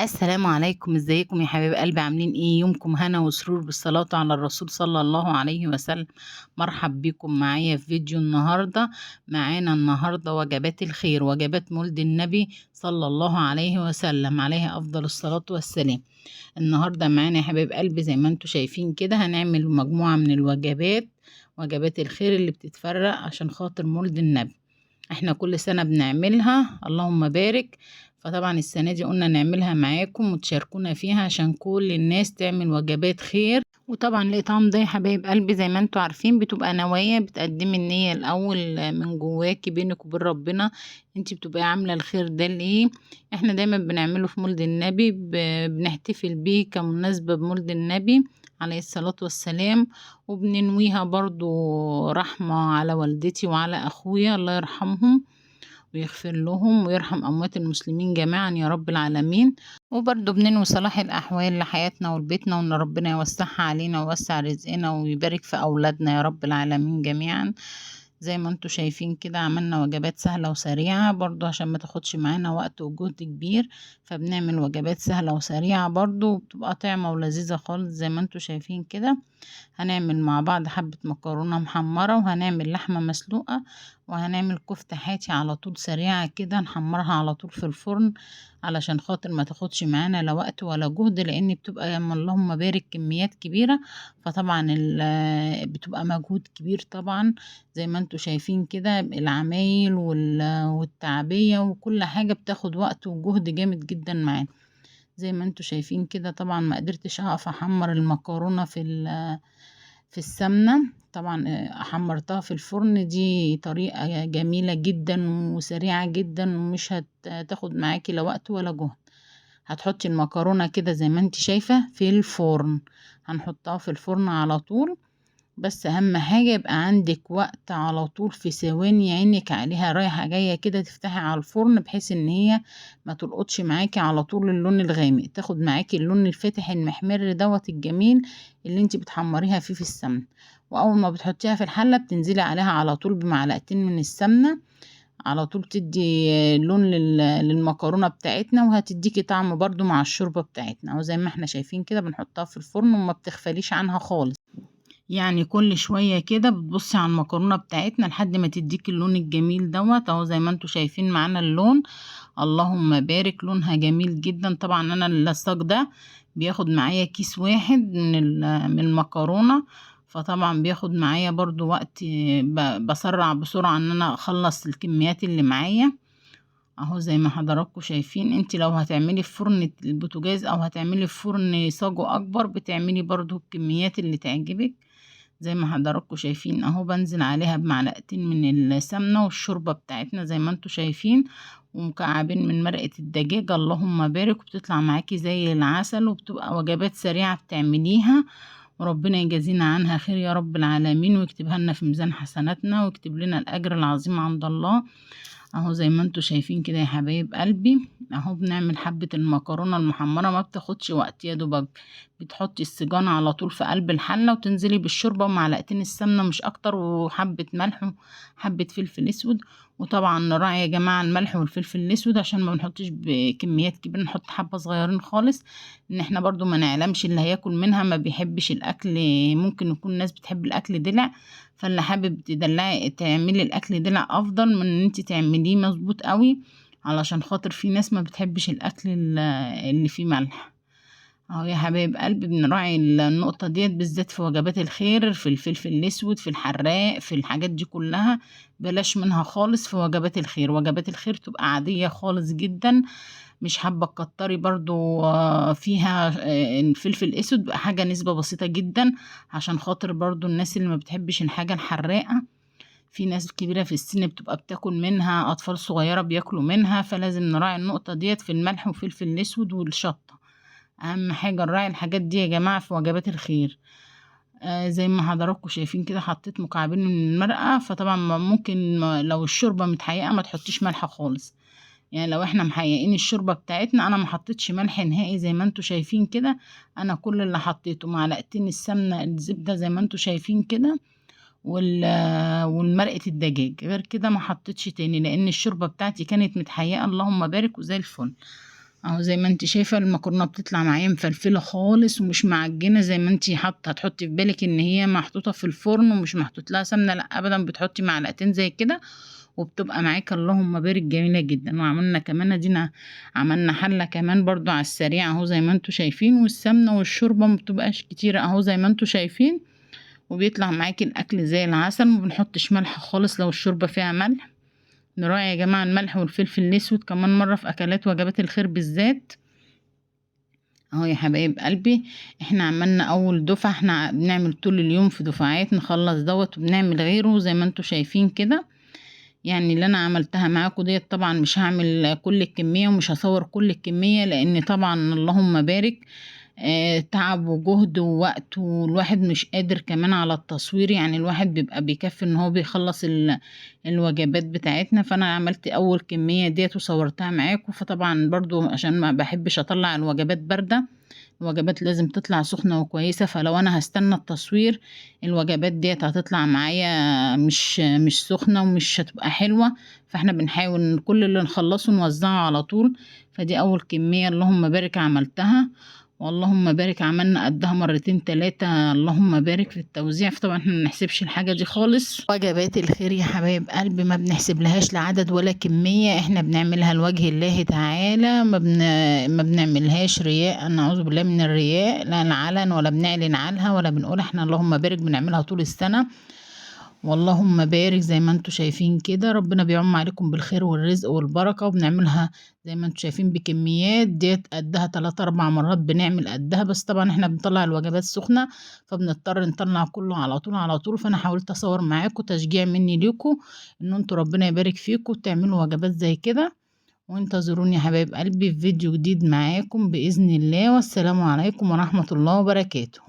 السلام عليكم، ازيكم يا حبايب قلبي؟ عاملين ايه؟ يومكم هنا وسرور بالصلاة على الرسول صلى الله عليه وسلم. مرحب بكم معايا في فيديو النهاردة. معانا النهاردة وجبات الخير، وجبات مولد النبي صلى الله عليه وسلم، عليه افضل الصلاة والسلام. النهاردة معانا يا حبايب قلبي زي ما انتم شايفين كده هنعمل مجموعة من الوجبات، وجبات الخير اللي بتتفرق عشان خاطر مولد النبي. احنا كل سنة بنعملها، اللهم بارك. فطبعا السنة دي قلنا نعملها معاكم وتشاركونا فيها عشان كل الناس تعمل وجبات خير. وطبعا الإطعام ده يا حبايب قلبي زي ما انتوا عارفين بتبقى نوايا، بتقدمي النية الأول من جواكي بينك وبين ربنا، انتي بتبقي عاملة الخير ده ليه. احنا دايما بنعمله في مولد النبي، بنحتفل بيه كمناسبة بمولد النبي عليه الصلاة والسلام، وبننويها برضو رحمة على والدتي وعلى أخويا الله يرحمهم ويغفر لهم ويرحم أموات المسلمين جميعا يا رب العالمين. وبرضو بننوي صلاح الأحوال لحياتنا ولبيتنا، وإن ربنا يوسعها علينا ويوسع رزقنا ويبارك في أولادنا يا رب العالمين جميعا. زي ما انتوا شايفين كده عملنا وجبات سهلة وسريعة برضو عشان ما تاخدش معانا وقت وجهد كبير، فبنعمل وجبات سهلة وسريعة برضو وبتبقى طعمة ولذيذة خالص. زي ما انتوا شايفين كده هنعمل مع بعض حبة مكرونة محمرة، وهنعمل لحمة مسلوقة، وهنعمل كفتة حاتي على طول سريعة كده نحمرها على طول في الفرن علشان خاطر ما تاخدش معانا لا وقت ولا جهد، لان بتبقى يا اللهم بارك كميات كبيرة، فطبعا بتبقى مجهود كبير. طبعا زي ما انتوا شايفين كده العمايل والتعبية وكل حاجة بتاخد وقت وجهد جامد جدا معانا. زي ما انتوا شايفين كده طبعا ما قدرتش اقف احمر المكرونة في السمنة، طبعا حمرتها في الفرن. دي طريقة جميلة جدا وسريعة جدا ومش هتاخد معاكي لا وقت ولا جهد. هتحطي المكرونة كده زي ما انت شايفة في الفرن، هنحطها في الفرن على طول. بس اهم حاجة يبقى عندك وقت على طول، في ثواني عينك عليها رايحة جاية كده تفتحي على الفرن، بحيث ان هي ما تلقطش معاكي على طول اللون الغامق، تاخد معاكي اللون الفاتح المحمر دوت الجميل اللي انت بتحمريها فيه في السمنة. واول ما بتحطيها في الحلة بتنزلي عليها على طول بمعلقتين من السمنة على طول، تدي لون للمكرونة بتاعتنا، وهتديكي طعم برضو مع الشوربة بتاعتنا. اهو زي ما احنا شايفين كده بنحطها في الفرن وما بتغفليش عنها خالص، يعني كل شوية كده بتبصي على المكرونة بتاعتنا لحد ما تديكي اللون الجميل دوت. اهو زي ما انتوا شايفين معانا اللون، اللهم بارك، لونها جميل جدا. طبعا انا اللصاق ده بياخد معايا كيس واحد من المكرونة، فطبعا بياخد معايا برضو وقت، بسرع بسرعة ان انا اخلص الكميات اللي معايا. اهو زي ما حضراتكم شايفين. انت لو هتعملي في فرن البوتاجاز او هتعملي في فرن صاجو اكبر بتعملي برضو الكميات اللي تعجبك. زي ما حضراتكم شايفين اهو بنزل عليها بمعلقتين من السمنة والشوربة بتاعتنا زي ما انتوا شايفين، ومكعبين من مرقة الدجاج، اللهم بارك، وبتطلع معاكي زي العسل، وبتبقى وجبات سريعة بتعمليها، وربنا يجازينا عنها خير يا رب العالمين، ويكتبها لنا في ميزان حسناتنا، ويكتب لنا الأجر العظيم عند الله. اهو زي ما انتوا شايفين كده يا حبايب قلبي، اهو بنعمل حبة المكرونة المحمرة، ما بتاخدش وقت، يا دوبك بتحطي السجانة على طول في قلب الحلة وتنزلي بالشوربة ومعلقتين السمنة مش اكتر، وحبة ملح وحبة فلفل اسود. وطبعا نراعي يا جماعة الملح والفلفل الاسود عشان ما بنحطش بكميات كبيرة، نحط حبة صغيرين خالص، ان احنا برضو ما نعلمش اللي هياكل منها ما بيحبش الاكل، ممكن يكون ناس بتحب الاكل دلع، فاللي حابب تدلعي تعملي الاكل دلع افضل من ان انت تعمليه مظبوط قوي، علشان خاطر في ناس ما بتحبش الاكل اللي فيه ملح. اهو يا حبايب قلبي بنراعي النقطة ديت بالذات في وجبات الخير، في الفلفل الاسود، في الحراق، في الحاجات دي كلها بلاش منها خالص في وجبات الخير. وجبات الخير تبقى عادية خالص جدا، مش حابة تكتري برضو فيها الفلفل الاسود، بقى حاجة نسبة بسيطة جدا عشان خاطر برضو الناس اللي ما بتحبش الحاجة الحراقة. في ناس كبيرة في السن بتبقى بتاكل منها، أطفال صغيرة بياكلوا منها، فلازم نراعي النقطة ديت في الملح والفلفل الاسود والشطة. اهم حاجة نراعي الحاجات دي يا جماعة في وجبات الخير. زي ما حضراتكم شايفين كده حطيت مكعبين من المرقة، فطبعا ممكن لو الشوربة متحيقة ما تحطيش ملح خالص، يعني لو احنا محيقين الشوربة بتاعتنا انا ما حطيتش ملح نهائي زي ما انتوا شايفين كده. انا كل اللي حطيته معلقتين السمنة الزبدة زي ما انتوا شايفين كده، والمرقة الدجاج، غير كده ما حطيتش تاني لان الشوربة بتاعتي كانت متحيقة اللهم بارك وزي الفل. اهو زي ما انت شايفه المكرونه بتطلع معايا مفلفله خالص ومش معجنه زي ما انت حاطه. هتحطي في بالك ان هي محطوطة في الفرن ومش محطوط لها سمنه، لا ابدا، بتحطي معلقتين زي كده وبتبقى معاك اللهم بارك جميلة جدا. وعملنا كمان ادينا عملنا حله كمان برضو على السريع اهو زي ما انتوا شايفين، والسمنه والشوربه ما بتبقاش كتيرة اهو زي ما انتوا شايفين، وبيطلع معاكي الاكل زي العسل. ما بنحطش ملح خالص لو الشوربة فيها ملح. نراعي يا جماعة الملح والفلفل الاسود كمان مرة في اكلات وجبات الخير بالذات اهو يا حبايب قلبي. احنا عملنا اول دفعه، احنا بنعمل طول اليوم في دفعات، نخلص دوت وبنعمل غيره زي ما انتوا شايفين كده. يعني اللي انا عملتها معاكم ديت طبعا مش هعمل كل الكمية ومش هصور كل الكمية، لان طبعا اللهم بارك تعب وجهد ووقت، والواحد مش قادر كمان على التصوير. يعني الواحد بيبقى بيكفي ان هو بيخلص الوجبات بتاعتنا. فانا عملت اول كمية ديت وصورتها معاكم. فطبعا برضو عشان ما بحبش اطلع الوجبات باردة، الوجبات لازم تطلع سخنة وكويسة. فلو انا هستنى التصوير الوجبات ديت هتطلع معايا مش سخنة ومش هتبقى حلوة. فاحنا بنحاول كل اللي نخلصه نوزعه على طول. فدي اول كمية اللهم بارك عملتها، واللهم بارك عملنا قدها مرتين تلاتة اللهم بارك في التوزيع. فطبعا احنا ما بنحسبش الحاجة دي خالص. وجبات الخير يا حبايب قلبي ما بنحسب لهاش لا عدد ولا كمية، احنا بنعملها لوجه الله تعالى، ما بنعملهاش رياء، نعوذ بالله من الرياء، لا العلن ولا بنعلن عنها ولا بنقول احنا اللهم بارك، بنعملها طول السنة واللهم بارك زي ما انتوا شايفين كده. ربنا بيعم عليكم بالخير والرزق والبركة. وبنعملها زي ما انتوا شايفين بكميات ديت قدها 3-4 مرات بنعمل قدها، بس طبعا احنا بنطلع الوجبات سخنة فبنضطر نطلع كله على طول على طول. فانا حاولت اصور معاكم تشجيع مني ليكم ان انتوا ربنا يبارك فيكم تعملوا وجبات زي كده. وانتظروني يا حبايب قلبي في فيديو جديد معاكم باذن الله. والسلام عليكم ورحمة الله وبركاته.